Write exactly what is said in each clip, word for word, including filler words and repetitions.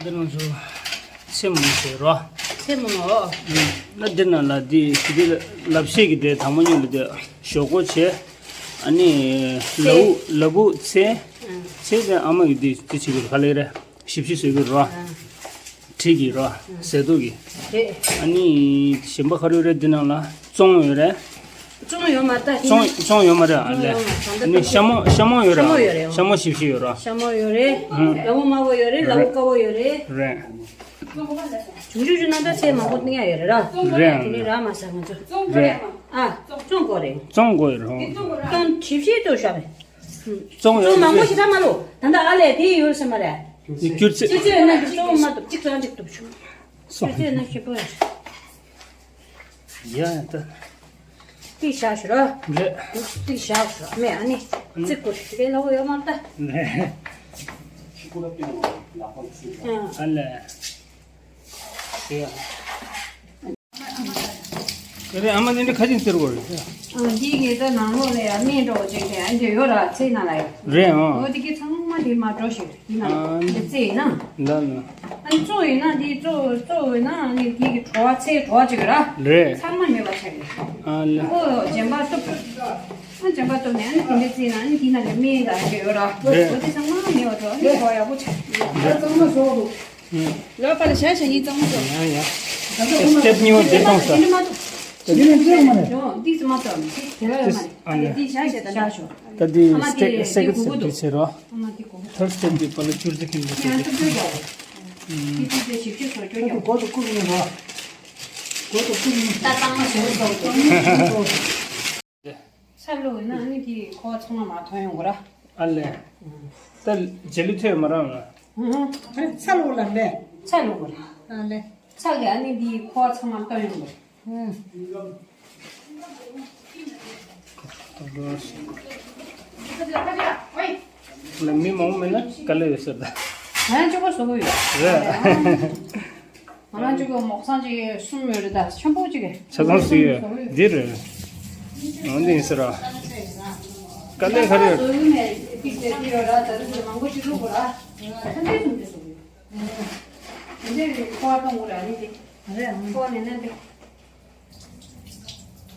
འདི་ནང་ཚོ་ཚེ་མོ་ཟེར་རོ། ཚེ་མོ་ནོ། ན་འདི་ན་ལ་འདི་འདི་ལབ་ཤེས་ཀྱི་དེ་དང་མོ་ཉོ་ལ་དེ་ཞོག་གོ་བྱེད། ཨ་ནི་ལ་བུ་ལ་བུ་ཚེ་ཚེ་དེ་ཨ་མ་གི་དེ་དེ་བྱེད་དགོས་ག་ལེ་རེད། ཞིབ་ཞིབ་བཟོས་ཡོད་རོ། ཁྲིད་ཀྱི་རོ། ཟས་དུག་གི། རེད། ཨ་ནི་གཞན་པ་ག་རེ་ཡོད་རེད། འདི་ནང་ལ་བཙོང་ཡོད་རེད། བཙོང་ཡོད་མ་རེད་ད། བཙོང་བཙོང་ཡོད་མ་རེད། ཨ་ལས། ཨ་ནི་ཤ་མོ་ཤ་མོ་ཡོད་རེད། ཤ་མོ་ཡོད་རེད། ཤ་མོ་ཞིབ་ཞིབ་ཡོད་རོ། ཤ་མོ་ཡོད་རེད། ལ་བུ་དམར་པོ་ཡོད་རེད། ལ་བུ་དཀར་པོ་ཡོད་རེད། རེད། བྱུང་ཆུང་ཆུང་ན་ད་ཚད་མང་པོ་གཏིང་ཡ་ཡོད་རེད་ར། རེད། དེ་ནི་ར་མ་ཟ་ང་ཚོ། རེད། ཨ་བཙོང་དགོས་རེད། བཙོང་དགོས་རེད། བཙོང་ཞིབ་ཞིབ་ཏུ་ཤོག་རེད། བཙོང་ཡོད་མང་པོ་ཞིག་ད་མ་ལོ། ད་ལྟ་ཨ་ལས་དེ་ཡོད་ས་མ་རེད། སྒྱུར་ཚད། སྤྱི་ཚོད་ན་གཅིག་གཙོ་བོ་མ་གཏོགས་གཅིག་རང་གཅིག་ཏུ་བྱུང་། སྤྱི་ཚོད་ན་ཞིབ་པོ་ཡ་ད། ཏིག་བཞག་ཞུ་རོ། རེད། ཏིག་བཞག་ཞུ་རོ་མེ་ཨ་ནི། ཙིག་གུ་ཞིག་ལ་ལོག་ཡོད་མ་ད། རེད། ཨ་ལས། ཡ། ཨ་རེ་ཨ་མ་འདི་འདྲ་ཁ་ཅིག་ཟེར་བ་རེད། ཨ་འདི་གི་ད་ནང་ལོགས་ལ་ཡ་སྨན་འདྲ་བོ་ཅིག་དེ་ཨ་འདི་ཡོད་ར་ཚེ་ན་ལ་ཡ། རེད་ཨང་། འོ་འདི་གི་ཚང་མ་འདི་མ་འགྲོ་ཞིག་འདི་ན་ཨ་འདི་ཚེ་ཡིན་ན། ལ་ལ། ཨ་ནི་གཙོ་ཡིན་ན་འདི་གཙོ་གཙོ་ཡིན་ན་ཨ་ནི་འདི་གི་བྲོ་བ་ཚེ་བྲོ་བ་ཅིག་ར། རེད། ཚང་མ་མེད་པ་ཆགས་ཡོད། ཨ་ལ། ཨོ་རྗེན་པ་གཏུབ། ཨ་རྗེན་པ་གཏུབ་ནས་ཨ་ནི་དེ་འདྲ་བརྩིས་ན་ཨ་ནི་འདི་ན་ལ་སྨན་དང་འདྲ་ཡོད་ར། རེད། འོ་དེ་ཚང་མ་མེད་པ་འགྲོ་ཨ་ནི་བྲོ་བ་ཡག་པོ་ཆགས། རེད། ཚང་མ་བཟོ་འདུག་ལོ་པ་ལ་ཞག་ཞག་ཡིན་ཙང་མ་ཙང་། ཡང་ཡང་། སྟེབ་གཉིས་པ་དེ་གཏོང་ས། དེ་འདྲ་མ་གཏོང་། དེ་འདྲ་མ་གཏོང་། ཡོང་འདི་ཙམ་མ་གཏོང་། དེ་ལ་ཡོད་མ་རེད། ཨ་ནི་འདི་ཞག་ཞག་ད་ཞག་ཞོག་ད་འདི་ཨ་མ་སྟེ་འདི་སེ་གི་འདི་གོ་གི་འདི་འདུག་བྱེད་རོགས། ཨ་མ་འདི་གོ་གི་ཐར་སྟེབ་འདི་པ་ལ་བཅུར་ཙི་ཁིམ་འདི་ཡང་ཐུབ་ཐུབ་ཡོད། འདི་འདི་འདི་ཞིབ་ཞིབ་བཟོ་རྒྱུ་ཡོད། གོ་ཏོ་ཀུ་མི་རོ། གོ་ཏོ་ཀུ་མི། ད་གཙང་མ་བཟོ་བཟོ། ཚ་ལུག་ན་ཨ་ནི་གི་ཁོ་ཚང་མ་མ་ཐོན་ཡོང་གི་ར། ཨ་ལས། ད་རྗེས་ལུས་ཐོས་མ་རང་ལ། ཚ་ལུག་ལ་ལས། ཚ་ལུག་ར། ཨ་ལས། ཚ་གི་ཨ་ནི་གི་ཁོ་ཚང་མ་ཐོན་ཡོང་གི་ར། ལ་མི་མང་མེད་ན་དཀའ་ལས་ཡོད་ཟེར་ད། ང་ཡང་གཅིག་པོ་བཟོ་གི་ཡོད། རེད། ང་རང་གཅིག་པོ་མོག་སང་གཅིག་གསུམ་ཡོད་རེད་ད་ཆེན་པོ་གཅིག་གི། ཆ་ཚང་སུ་ཡོད་འདི་རེད། འོན་ཏེ་ཡིན་ཟེར་ར། དཀའ་ལས་ག་རེ་ཡོད། བཟོ་གི་མེད་ཏིག་ཏིག་ཡོད་ར་ད་རེས་མང་པོ་ཅིག་བླུགས་དགོས་ར། ཐམས་ཅད་ཐམས་ཅད་བཟོ་གི་ཡོད། དེ་འདྲའི་ཁོ་བ་གཏོང་དགོས་ར་ནི་དེ། རེད་ཨང་། ཁོ་བ་ནས་ན་དེ།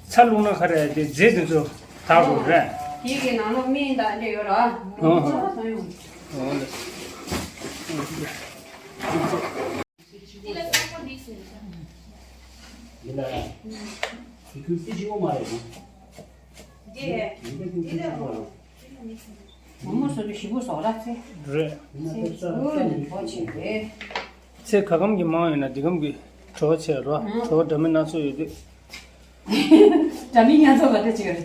ཚ་བླུགས་ན་ག་རེ་དེ་རྫས་དེ་ཚོ་དག་དགོས་རེད། དེའི་གི་ནང་ལོགས་སྨན་དང་འདྲ་ཡོད་ར། ཨོ། ཚ་བ་དང་ཡོང་། ཨོ་ལེ། ཡིན་ན་ཡང་། དེ་ཁུལ་སྲིད་ཇི་མོ་མ་རེད་ནོ། དེ་ཡིན་ན་ཁུལ་སྲིད་ཇི་མོ་རེད། མོག་མོག་བཟོ་དུས་ཞིབ་པོ་བཟོ་ར་ཚེ། རེད། ཚེ་ཞིབ་པོ་ནས་བྲོ་བྱེད་རེད། ཚེ་ག་གམ་གྱི་མང་ཡོད་ན་འདི་གམ་གྱི་བྲོ་བ་ཆེ་རོ། ཨང་། བྲོ་བ་འདྲ་མིན་སྣ་ཚོགས་ཡོད་དུས། འདྲ་མིན་སྣ་ཚོགས་ག་འདྲ་ཅིག་ཡོད་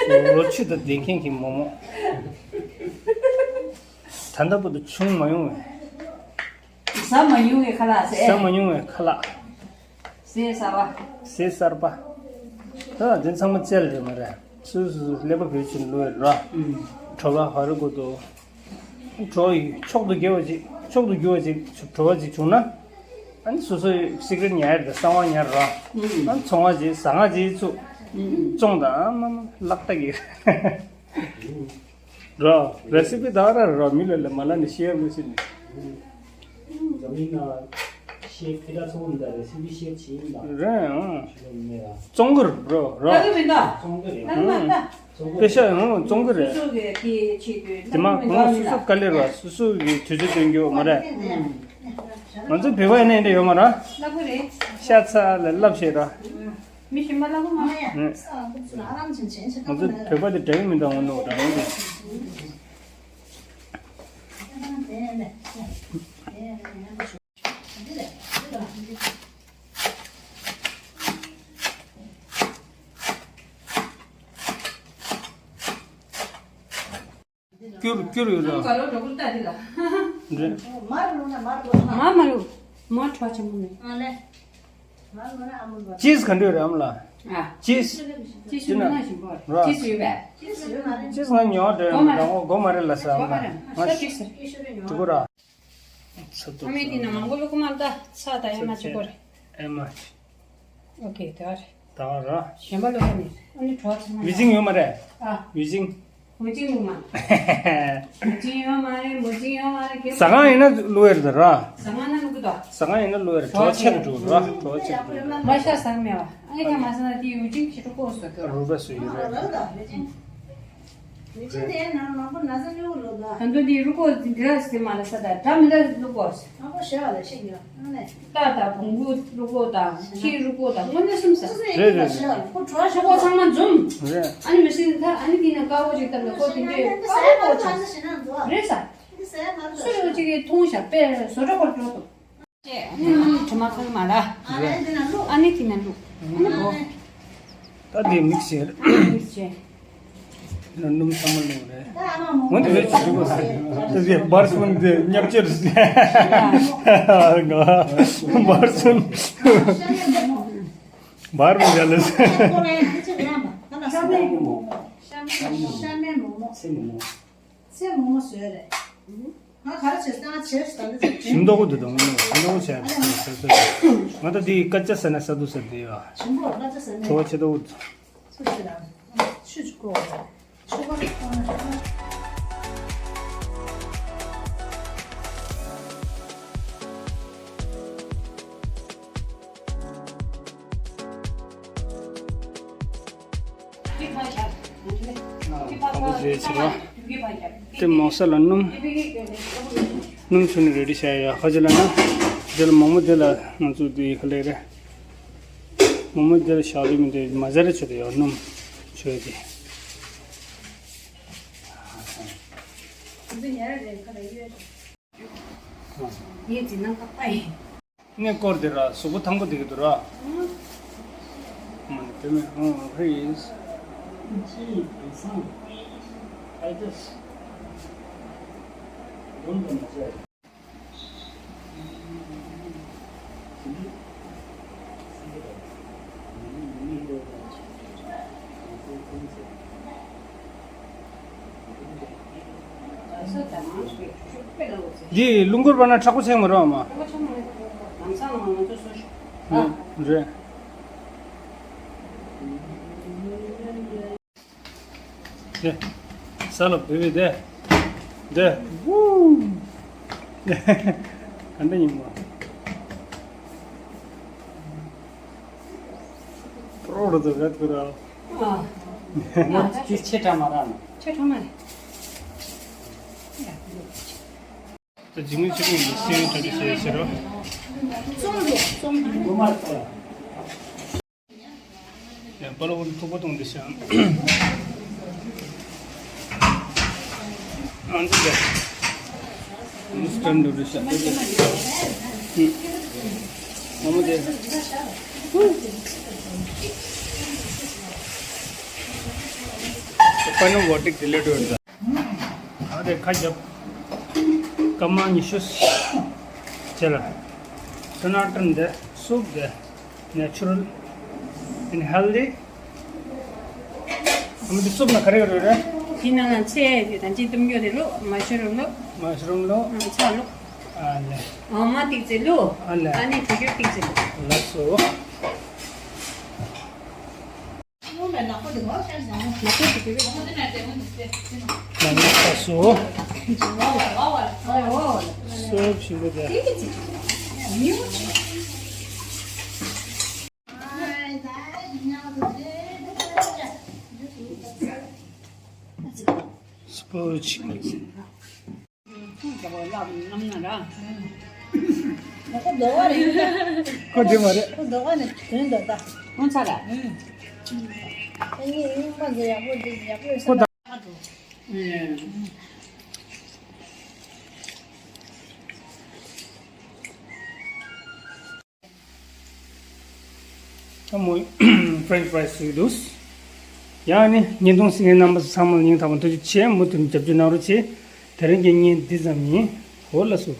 རེད། རོ་ཆུ་དང་ལྡན་མཁན་གྱི་མོག་མོག་ད་ལྟ་བར་དུ་བྱུང་མ་མྱོང་བས། ཟ་མ་མྱོང་བའི་ཁ་ལག་ཟས། ཟ་མ་མྱོང་བའི་ཁ་ལག་ཟས་གསར་པ། ཟས་གསར་པ། ད་དེ་ཚང་མ་རྩལ་རེད་མ་རེད། སོ་སོ་སོ་ཀླད་པ་བེད་སྤྱོད་ལོས་ར། ཨུམ། བྲོ་བ་ཧ་རུ་གོ་དོ། བྲོ་བ་མཆོག་ཏུ་དགེ་བ་ཅིག་མཆོག་ཏུ་གྱུར་བ་ཅིག་བྲོ་བ་ཅིག་བྱུང་ན། ཨ་ནི་སོ་སོའི་སི་ཀ་རེཊ་ཉར་དང་གསང་བ་ཉར་ར། ཨུམ། ཨ་ནི་ཚོང་བ་ཅིག་ཟ་ང་ཅིག་བཙུགས། ཨུམ། བཙོང་དང་ཨ་མ་མ་ལག་ལྟ་གི། རོ། རེ་སི་པི་ད་ར་རོ་མི་ལ་ལ་མ་ལ་ནི་ཤེར་མི་ཤེར་ནི། འཛམ་གླིང་ན་ཤེར་ཁི་ད་ཚོ་མི་ད་རེ་སི་པི་ཤེར་བྱེད་ཡིན་ད། རེད་ཨང་། ཤེར་མེད་ཨ། བཙོང་གི་རོ་རོ། ད་གི་མི་ད། བཙོང་གི་རེད། ད་གི་མ་ད། བཙོང་གི་པེ་ཤ་ཡང་བཙོང་གི་རེད། སོ་སོ་གི་དེ་ཆེད་དུ་དེ་མ་གོང་མ་སོ་སོ་དཀའ་ལས་ར་སོ་སོ་གི་དུས་ཚོད་སྟོན་རྒྱུ་མ་རེད། ང་ཚོ་བོད་པ་ཡིན་ན་འདྲ་ཡོད་མ་ར། ལབ་གི་རེད། ཤ་ཚ་ལ་ལབ་བྱེད་ར། མི་གཞན་པ་ལ་གོ་མ། ང་ཚོ་བོད་པ་དེ་འདྲ་ཡོད་མི་འདྲ་འོང་ནོ་འདྲ་འོང་དེ། སྐྱུར་སྐྱུར་ཡོད་ལ། ཀ་ལོ་གྲོགས་པོ་ལྟ་དེ་ལ། རེད། མར་ལོ་ན་མར་ལོ་ན། མ་མ་ལོ། མ་ཁྲོ་ཆེན་པོ་མེད། ཨ་ལེ། མར་ལོ་ན་ཨ་མོ་ལོ། ཅིས་ག་འདྲ་རེད་ཨམ་ལ། ཨ། ཅིས། ཅིས་ཡོད་ན་ཞིམ་པོ་རེད། ར། ཅིས་ཡོད་པས། ཅིས་ཡོད་མ་རེད། ཅིས་ང་ཉོ་འདྲ་མི་འདྲ་ངོ་དགོས་མ་རེད་ལ་ས་ཨམ་ལ། ང་ཅིས་ཡོད་པས། ཅིག་གོ་ར། ཚ་ཏོག་ཨ་མའི་དེ་ན་མང་པོ་ལོ་ཀུ་མ་ད་ཚ་ད་ཨེ་མ་ཅིག་གོ་རེད། ཨེ་མ་ཅིག་ཨོ་ཀེ་ད་རེད། ད་ར། གཞན་པ་ལོ་ཀུ་ནི་ཨ་ནི་གྲོགས་ཚང་མ། མི་ཅིང་ཡོད་མ་རེད། ཨ། མི་ཅིང་། མི་ཅིང་ལུག་མ། མི་ཅིང་ཡོད་མ་རེད། མི་ཅིང་ཡོད་མ་རེད། ཟ་ཁང་ཡིན་ན་ལུག་ཡོད་རེད་ད་ར། ཟ་ཁང་ན་ལུག་ ཟ་ཁང་ཡིན་ན་བླུགས་ཡ་རེད། བྲོ་བ་ཆེ་རུ་འགྲོ་ར། བྲོ་བ་ཆེ་རུ་འགྲོ། མ་ཤ་ཟ་མེད་བ། ཨ་ནི་ཁྱད་མ་ཟ་ན་དེ་ཡུ་ཅིང་ཞིག་ཏུ་ལྐོག་བཟོ་གི་ར། རུས་པ་བཟོ་ཡི་རེད། ཡུ་ཅིང་དེའི་ནང་མང་པོ་ན་ཚ་སྨྱོ་གི་ལོ་ད། ད་འདུག་དེ་རུ་ཀོག་འདི་འདྲ་ཟེར་མ་ལ་ས་ད་འདྲ་མི་འདྲ་བླུག་གོ། མང་པོ་ཞེ་བ་ལ་ཤེས་ཀྱི་ཡོད་ཨ་ནི། རྟ་དང་བོང་བུ་རུ་ཀོག་དང་ཁྱི་རུ་ཀོག་དང་དངོས་གནས་སེམས་ས། རེད་རེད་རེད། ཁོ་བྲོ་བ་ཞོག་ཁོ་ཚང་མ་འཛོམས། རེད། ཨ་ནི་མི་སྲིད་ད་ཨ་ནི་དེ་ནས་དཀར་པོ་ཅིག་བཏབ་ནས་ཁོ་དེ་འདྲའི་དཀར་པོ་ཅིག་རེད་ས། སུ་ཡོད་ཅིག་གིས་མཐོང་བཞག་པས་བཟོ་གྲྭ་སྐོར་འགྲོ་ཐུབ། ཨ་ནི་དྲི་མ་ཁ་མ་ལ། ཨ་ནི་དེ་ན་བླུག་ཨ་ནི་བོ། ད་དེ་མིག་བྱེད། མིག་བྱེད། སྣུམ་ཚང་མ་བླུགས་རེད། འོན་ཏེ་བེད་སྤྱོད་བྱེད་དགོས་ཟེར། ད་དེ་འབར་སོན་དེ་ཉག་ཅེར་ཟེར། འབར་སོན། འབར་མི་འཇལ་ལེ་ཟེར། ཤ་མེད་མོག་མོག། ཤ་མེད་མོག་མོག། ཚེ་མོག་མོག། ཚེ་མོག་མོག་བཟོས་རེད། ང་ག་རེ་བྱས་ཟེར་ན་བྱས་ཟེར་ད་འདི་ཚོ་ཞིམ་མདོག་པོ་འདུག་དང་མོག་མོག་ཞིམ་མདོག་པོ་བྱས་ཟེར་ཟེར། ང་ད་འདི་སྐད་ཆ་ཟེར་ན་ས་འདུག་ཟེར་འདི་ཡ། ཞིམ་པོ་སྐད་ཆ་ཟེར་ན། བྲོ་བ་ཆེ་མདོག་པོ་འདུག་ཚུར་ཤི་ལ། ཆུ་ཆུ་ཀོ། ཆུ་ཀོ་རེ་ཀོ་ན། དེ་མོག་ས་ལ་སྣུམ། སྣུམ་ཆུ་ནི་རེ་ཌི་བྱ་ཡ། ཧ་ཅི་ལ་ན། དེ་ལ་མོག་མོག་དེ་ལ་ང་ཚོ་དེ་ཧ་ལས་རེད། མོག་མོག་དེ་ལ་ཞག་ལུས་མི་དེ་མ་ཟ་རེ་ཆུ་དེ་ཡོད་སྣུམ་ཆུ་དེ། ངས་འཛིན་ན་ཁག་པ་ཡིན། ངས་སྐོར་དེ་ར་གཟུགས་པོ་ཐང་པོ་དེ་གི་འདུག་ར། མ་ནི་དེ་མེད་ཨང་ཧེ་ཡིན། འདི་རླུང་འཁོར་པ་ན་མཁྲེགས་པོ་ཆེ་མ་རེད་མ། རེད། དེ། ས་ལ་བུད་བུད་དེ། དེ། ཝུ། ག་འདྲ་ཡིན་མོ། པྲོ་རུ་དུ་རེད་ཁུ་ར། ཨ། ང་ཅི་ཆེ་དྲགས་མ་ར་ན། ཆེ་དྲགས་མ་རེད། ད་ཇི་མི་ཆེ་གུང་གི་སེ་བའི་གྲ་སྒྲིག་བྱས་ཟེར་རོ། རྩོམ་རོ་རྩོམ་རོ། ཡ་པ་ལོ་བོ་ཐུག་པ་གཏོང་དེ་ཤ། ཨང་ཅི་ལེ། ཨང་ཅི་ལེ་འགྲོ་རེ་ཤ། ཨ་མོ་དེ། པ་ནོ་བོ་ཏིག་དེ་ལེ་འགྲོ་རེ། ཨ་དེ་ཁ་རྒྱབ། སྐར་མ་ཉི་ཤུ། ཅེ་ལ། ཊོ་ན་ཊོན་དེ་སུབ་དེ། Natural and healthy. ཨ་མ་དེ་སུབ་ན་ག་རེ་རེད་རེད། དེ་ནང་ན་ཚལ་དེ་དང་ཅི་བཏུམ་རྒྱུ་དེ་བླུགས། མ་ཤུ་རུམ་བླུགས། མ་ཤུ་རུམ་བླུགས། ཨ་ཚ་བླུགས། ཨ་ལེ། འོ་མ་ཏིག་ཙེ་བླུགས། ཨ་ལེ། ཨ་ནི་དེ་རྒྱུ་ཏིག་ཙེ་བླུགས། ལགས་སོ། སྤོ་ཆི། ཁོ་འདི་མ་རེད། ཁོ་འདི་མ་རེད། ཁོ་འདི་མ་རེད། དོན་འདི་ད། ཁོ་ཚ་ར། ཨ་ནི་ཡིན་པ་འདི་ཡག་པོ་འདི་ཡག་པོ་ཡོད་ས། ཁོ་ད། ཨ་མོ། French fries ཞིག་འདུག་ཡང་ནི་བརྙན་ཐུང་གཟིགས་མཁན་རྣམ་པ་ཚང་མ་ལ་སྙིང་ཐག་པ་ཐུགས་རྗེ་ཆེ། མུ་མཐུད་རྒྱབ་སྐྱོར་གནང་རོགས་བྱེད། དེ་རིང་གི་བརྙན་འདི་ཙམ་ཡིན། འོ་ལགས་སོ།